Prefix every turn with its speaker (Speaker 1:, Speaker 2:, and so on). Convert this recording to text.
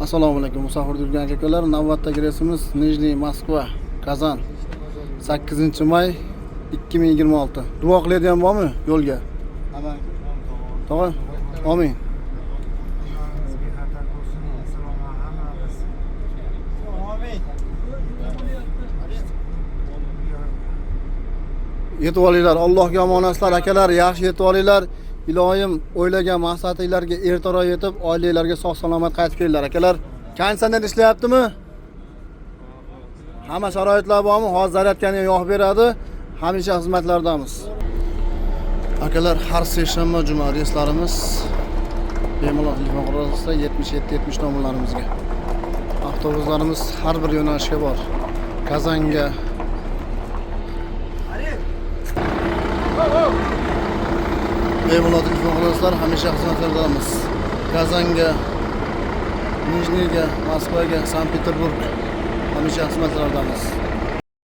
Speaker 1: Assalomu alaykum, musofir yurgan aka-ukalar. Navbatdagi reysimiz Nijniy Moskva, Kazan. 8-may 2026. Duo qiladigan bormi yo'lga? Tog'a, omin.
Speaker 2: Yo'llarimiz bexatar bo'lsin, salomat hammamiz. Amin.
Speaker 1: Yetib olinglar, Allohga omonatsizlar akalar, yaxshi yetib olinglar. Iloyim o'ylagan maqsadinglarga ertaroq yetib, oilanglarga sog' salomat qaytib kelinglar akalar. Konditsioner ishlayaptimi? Hamma sharoitlar bormi? Hozir zaryadkani ham yoqib beradi. Hamisha xizmatlardamiz. Akalar, har seshanba, juma reyslarimiz bemalol telefon qilasizlar 77 70 nomerlarimizga. Avtobuslarimiz har bir yo'nalishga bor. Kazanga, bemalol telefon qilasizlar, hamisha xizmatlardamiz. Kazanga, Nijniyga, Moskvaga, Sankt-Peterburg hamisha xizmatlardamiz.